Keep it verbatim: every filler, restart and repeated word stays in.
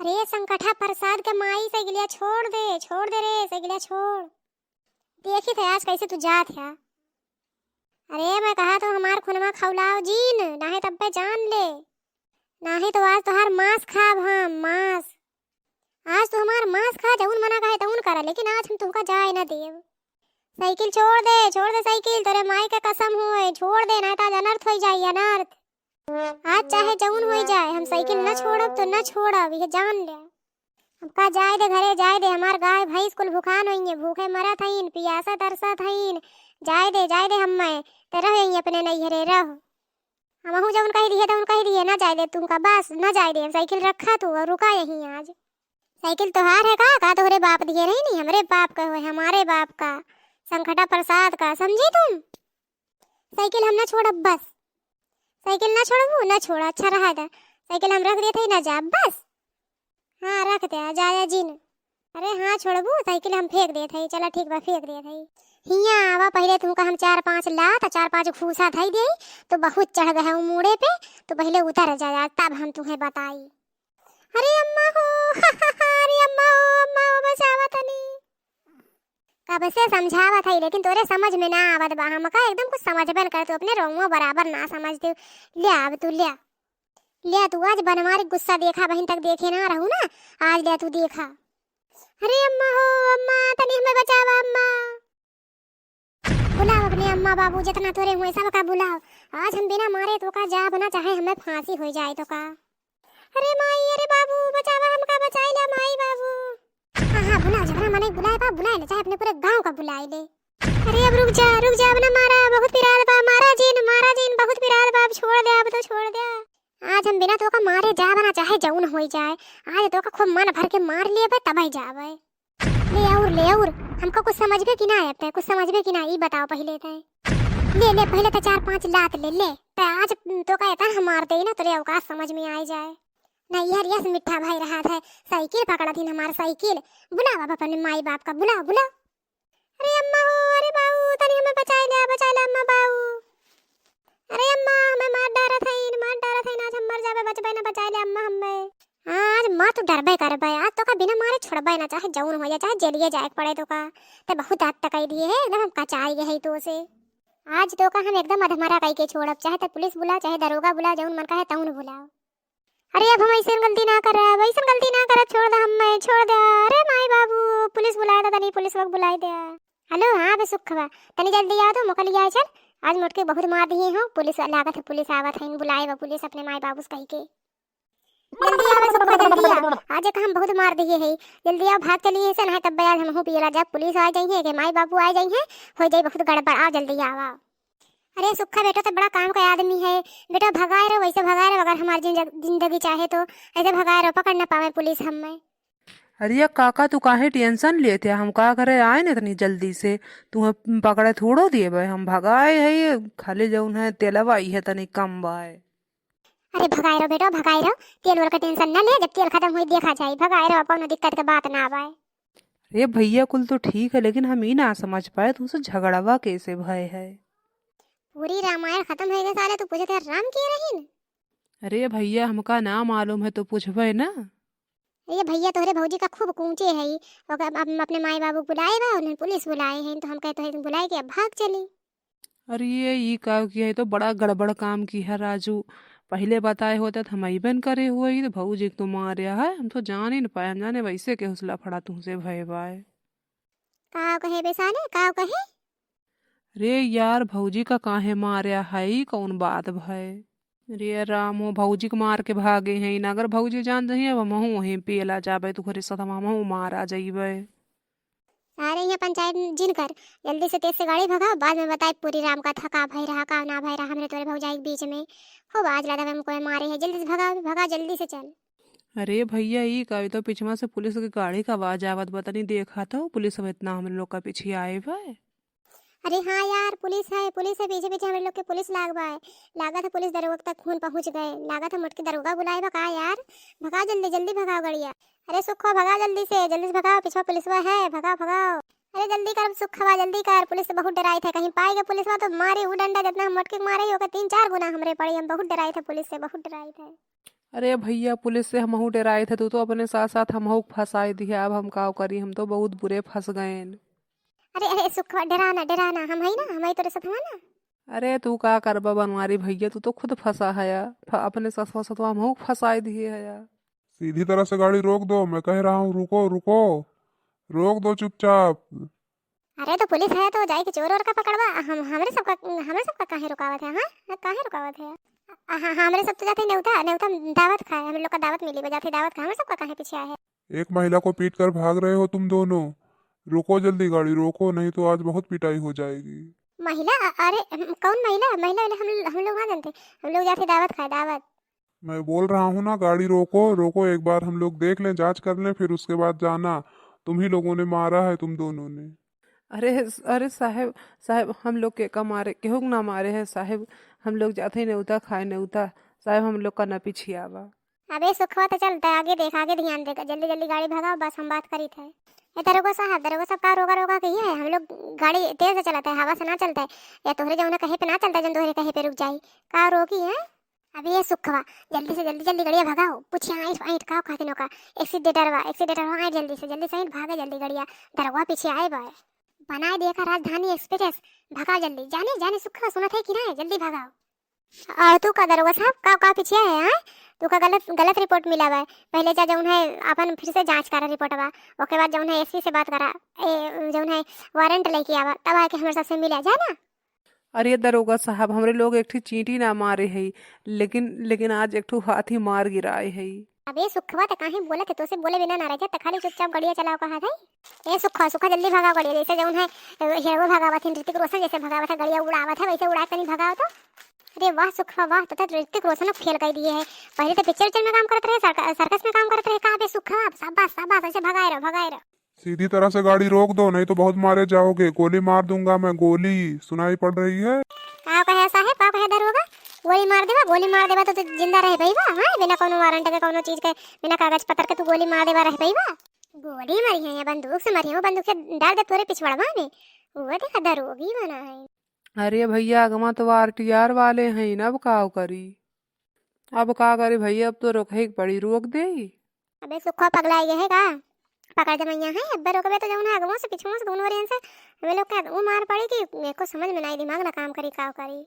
रे संकठा प्रसाद के माई, साइकिलिया छोड़ दे, छोड़ दे रे, साइकिलिया छोड़। देखी थे आज कैसे तू जात है। अरे मैं कहा तो हमार खुनवा खौलाव जीन, नाहीं तब पे जान ले, नाहीं तो आज तोहार मांस खाब हम, मांस। आज तू हमार मांस खा, जौन मना कहे तौन करा, लेकिन आज हम तुमका जाए ना देब। साइकिल छोड़ दे, छोड़ दे साइकिल, तोरे माई के कसम होए, छोड़ दे, नाहीं तो आज अनर्थ होई जाई, अनर्थ। आज चाहे जौन होई जाए, हम साइकिल न छोड़ब तो न छोड़ब, ये जान ले। हमका जाए दे घरे, जाए दे, हमार गाय भैंस कुल भुखान होइए, भूखे मरत हईन, पियासा तरसत हईन, जाए दे, जाए दे हम्मे, ते रह यहीं अपने नैहरे रह। हमहू जौन कह दिए तौन कह दिए, ना जाए दे तुमका, बस ना जाए दे, साइकिल रखा तू और रुका यहीं आज। साइकिल तोहार है का? का तोहरे बाप दिए रही नी? हमरे बाप का होए, हमारे बाप का, संकटा प्रसाद का, समझी तुम? साइकिल हम ना छोड़ब बस। साइकिल ना छोड़बू, ना छोड़ा, अच्छा रहा था। साइकिल हम रख देत हई, ना जाब बस। हाँ रख दे, जा, जा जिन। अरे हाँ छोड़बू, साइकिल हम फेंक देत हई, चला ठीक बा फेंक देत हई। हियाँ आवा, पहिले तुमका हम चार पाँच लात, चार पाँच घूसा धई देई, तो बहुत चढ़ गए है उ मूड़े पे, तो पहिले उतर जा, जा, तब हम तुम्हें बताई। अरे अम्मा हो, अरे अम्मा हो, अम्मा हो, बचावा तनी। कब से समझावत हई, लेकिन तोरे समझ में ना आवत बा। हमका एकदम कुछ समझबे न करे, तू अपने रोमुआ बराबर ना समझ दे। ल्या अब तू ल्या, ल्या तू आज बनवारी गुस्सा देखा, बहिन तक देखे ना रहू ना, आज ल्या तू देखा। अरे अम्मा हो, अम्मा तनी हमें बचावा अम्मा। बुलाओ अपने अम्मा बाबू, जितना तोरे हुए सबका बुलाओ। आज हम बिना मारे तोका जाब ना, चाहे हमें फांसी हो जाए तोका। अरे माई, अरे बाबू, बचावा हमका, बचाई ला माई बाबू। हाँ, हाँ, बुलाओ, जितना मने बुलाए बा, बुलाए ले, चाहे अपने पूरे गांव का बुलाए ले। अरे अब रुक जा, रुक जा, अब ना मारा, बहुत पिरात बा, मारा जिन, मारा जिन, बहुत पिरात बा, अब छोड़ दे, अब तो छोड़ दे। आज हम बिना तोका मारे जाब ना, चाहे जौन होई जाए, आज तोका खूब मन भर के मार लेबे, तबही जाबे। ले और, ले और, हमका कुछ समझबे कि ना आए तै, कुछ समझबे कि ना, ई बताओ पहिले तै। ले, ले, पहिले तै चार पाँच लात ले, ले। तै आज तोका एतना हम मार देई ना, तोरे औकात समझ में आए जाए। ना यार, यस मिठा भाई रहा था, साइकिल पकड़ा थी हमार साइकिल। बुलाओ अब अपने माई बाप का, बुलाओ, बुलाओ। अरे अम्मा हो, अरे बाऊ, तनी हमें बचाई ले, बचाई ले अम्मा बाऊ। अरे अम्मा, हमें मार डारत हईन, मार डारत हईन, आज हम मर जाबे, बचबे ना, बचाई ले अम्मा हमें। हाँ, आज मार तो डरबे करबे, आज तोका बिना मारे छोड़बे ना, चाहे जौन हो जाए, चाहे जेलिए जाए के पड़े तोका। ते बहुत हद तक कह दिए है, एकदम हम कचाई गए है तो से। आज तोका हम एकदम अधमरा कह के छोड़ब, चाहे ते पुलिस बुला, चाहे दरोगा बुला, जौन मन कहे तौन बुलाओ। अरे अब हम ऐसन गलती ना करब, ऐसन गलती ना करब, छोड़ दे हमें, छोड़ दे। अरे माई बाबू, पुलिस बुलाए दे, तनी पुलिस वक बुलाए दे। हेलो, हाँ बे सुखवा, तनी जल्दी आओ तो, मोका लिया चल। आज मोटके बहुत मार दिए हो पुलिस, लागत है पुलिस आवत है, बुलाए बा पुलिस अपने माई बाबू से कह के। जल्दी आवा सुखवा, जल्दी आ, आज एक हम बहुत मार दिए है, जल्दी आओ, भाग चलिए से, नहीं तब आज हमहू पियला जब पुलिस आ जाइए, के माई बाबू आ जाइए, हो जाए बहुत गड़बड़, आओ जल्दी आओ, आओ। अरे सुखा बेटो तो बड़ा काम का आदमी है, बेटो भगाए रहो, वैसे भगाए रहो, अगर हमारी जिंदग-, जिंदगी चाहे तो ऐसे भगाए रहो, पकड़ ना पावे पुलिस हमें। अरे या काका, तू काहे टेंशन लेत है? हम का करे आए न इतनी जल्दी से, तू पकड़े थोड़ो देबे, हम भगाए है, खाली जौन है तेलवा इहे तनी कम बाए। अरे भगाए रहो बेटो, भगाए रहो, तेल वेल का टेंशन ना ले, जब तेल खत्म होई देखा जाई, भगाए रहो, कौनो दिक्कत के बात ना बाए। अरे भैया, कुल तो ठीक है, लेकिन हम ई ना समझ पाए तुमसे झगड़वा कैसे भय है। पूरी रामायण खत्म हो गई साले, तू पूछे थे राम के रहीन? अरे भैया, हमका ना मालूम है तो पूछबे ना। अरे भैया, तोहरे भौजी का खूब कूचे है, ओकर अप-, अपने माई बाबू बुलाए बा, उन्हें पुलिस बुलाए हैं, तो हम कहे तो बुलाए के अब भाग चली। अरे ये ई का किया है, तो बड़ा गड़बड़ काम की है राजू। पहिले बताए होते तो हम अइबे न करे हुए, ई तो भौजी के तो मारे है, हम तो जान ही न पाए, हम जाने वैसे के हौसला फड़ा तुमसे भय बाए। का कहे बे साले, का कहे? रे यार, भौजी का काहे मारे है, ई कौन बात भय? रे राम हो, भौजी के मार के भागे हैं ना, अगर भौजी जान जही अब हमहू वहीं पेला जाबे, तू घरे साथ हमहू मारा जाइबे। सारे यहाँ पंचायत जिन कर, जल्दी से तेज से गाड़ी भगाओ, बाद में बताए पूरी राम कथा का भय रहा, का ना भय रहा हमरे तोरे भौजाई के बीच में। खूब आज लगा हम कोई मारे है, जल्दी से भगाओ, भगा जल्दी से चल। अरे भैया, ई का, ई तो पिछवा से पुलिस के गाड़ी का आवाज आवत बा, तनी देखा तो, पुलिस अब इतना हमरे लोग का पीछे आए बा। अरे हाँ यार, पुलिस है, पुलिस है, पीछे पीछे हमरे लोग के पुलिस लाग बा है। लागत है पुलिस दरोगा तक खून पहुँच गए, लागत है मोटकी दरोगा बुलाए बा का यार। भगाओ जल्दी, जल्दी भगाओ गड़िया। अरे सुखवा, भगा जल्दी से, जल्दी से भगाओ, पिछवा पुलिसवा है, भगाओ, भगाओ। अरे जल्दी कर सुखवा, जल्दी कर, पुलिस से बहुत डराई थे, कहीं पाए गए पुलिसवा तो मारे उ डंडा जितना हम मोटकी के मारे ही, ओकर तीन चार गुना हमरे पड़ी, हम बहुत डराई थे पुलिस से, बहुत डराई थे। अरे भइया, पुलिस से हमहू डेराइत है, तू तो अपने साथ साथ हमहू के फँसाइ दिहे। अब हम काव करी, हम तो बहुत बुरे फँस गएन। अरे, अरे, सुखवा, डेरा ना, डेरा ना, हम हई ना, हम हई तोरे साथ, हवा ना। अरे, तू का करबा बनवारी भइया, तू तो खुद फँसा हया, फ-, अपने ससुआ सतुआ हमहू के फँसाइ दिहे हया। सीधी तरह से गाड़ी रोक दो, मैं कह रहा हूँ, रुको, रुको, रोक दो चुपचाप। अरे, तो पुलिस है तो जाए के चोर ओर का पकड़बा, हम, हमरे सबका, हमरे सबका काहे रुकावत है, हाँ? हाँ, काहे रुकावत है? हाँ, हाँ, हमरे सब तो जाते नेवता, नेवता दावत खाए, हम लोग का दावत मिली बा, जाते दावत खाए, हमरे सबका काहे पीछे आए है? एक महिला को पीट कर भाग रहे हो तुम दोनों, रोको जल्दी गाड़ी, रोको, नहीं तो आज बहुत पिटाई हो जाएगी। महिला? अ-, अरे, हम, कौन महिला? महिला, महिला हम, हम लोग ना जानते, हम लोग जाते दावत खाए, दावत। मैं बोल रहा हूँ ना, गाड़ी रोको, रोको, एक बार हम लोग देख लें, जांच कर लें, फिर उसके बाद जाना, तुम ही लोगों ने मारा है, तुम दोनों ने। अरे, अरे साहेब, साहेब, हम लोग के का मारे, केहू के ना मारे है साहेब, हम लोग जाते ही नेवता खाए नेवता, साहेब, हम लोग का ना पीछे आवा। अबे सुखवा, तो चलता है, आगे देख, आगे ध्यान दे, जल्दी जल्दी गाड़ी भगाओ, बस हम बात करी थे। ए दरोगा साहब, दरोगा साहब, का रोका रोका कही है? हम लोग गाड़ी तेज से चलता है, हवा से ना चलता है, या तोहरे जौन कहे पे ना चलता है, जौन तोहरे कहे पे रुक जाई, का रोकी है? अबे ये सुखवा, जल्दी से जल्दी जल्दी गड़िया भगाओ, पूछे आइट आइट का खातिर नौका, एक्सीडेंटरवा, एक्सीडेंटरवा, आइट जल्दी से जल्दी से आइट, भागे जल्दी गड़िया, दरोगा पीछे आए बा। बनाए दिया का राजधानी एक्सप्रेस, भगाओ जल्दी, जाने जाने सुखवा सुनत है कि ना, जल्दी भगाओ। और तू का दरोगा साहब, का, का पीछे है, हैं? तू का गलत, गलत रिपोर्ट मिला बा। पहले जा जौन है अपन फिर से जांच करा रिपोर्टवा, ओके बाद जौन है एसपी से बात करा, ए, जौन है वारंट लेके आवा, तब आके हमरे सबसे मिला, जा ना। अरे दरोगा साहब, हमरे लोग एक ठो चींटी ना मारे है, लेकिन, लेकिन आज एक ठो हाथी मार गिराए है। अबे सुखवा, त काहे बोलत है? तोसे बोले बिना ना रह जात, खाली चुपचाप गड़िया चलाओ कहा था। ए सुखवा, सुखवा, जल्दी भगाओ गड़िया, जैसे जौन है, ए, हीरो भगावत है, ऋतिक रोशन जैसे भगावत है, गड़िया उड़ावत है, वैसे उड़ा तनी भगाओ तो। अरे वाह सुखवा वाह, तो, तो ऋतिक रोशन फेल कर दिए है। पहले तो पिक्चर, पिक्चर में काम करत रहे, सर्क-, सर्कस में काम करत रहे। का बे सुखवा, शाबाश, शाबाश, ऐसे भगाए रहो, भगाए रहो। सीधी तरह से गाड़ी रोक दो, नहीं तो बहुत मारे जाओगे। गोली मार दूंगा मैं, गोली सुनाई पड़ रही है। का कहे साहेब, का कहे दरोगा? गोली मार देबा, गोली मार देबा तो तू जिंदा रह पइबा, हाँ? बिना कौनो वारंट के, कौनो चीज के, बिना कागज पत्र के तू गोली मार देबा, रह पइबा? गोली मारी है या बंदूक से मारी है? वो बंदूक से डाल दे तोरे पिछवाड़वा में। वो देखा दरोगी बना है। अरे भइया, अगवा तो आरटीआर वाले हैं ना, अब का करी? अब का करी भइया, अब तो रोकही के पड़ी, रोक देई। अबे सुखवा पगला गया है का? पकड़ दे मैया है, अब्बे रोकबे तो जौन है अगवा से पिछवा से दोनों ओरियन से हमें लोग के वो मार पड़ी कि एको समझ में ना आई, दिमाग ना काम करी, का करी।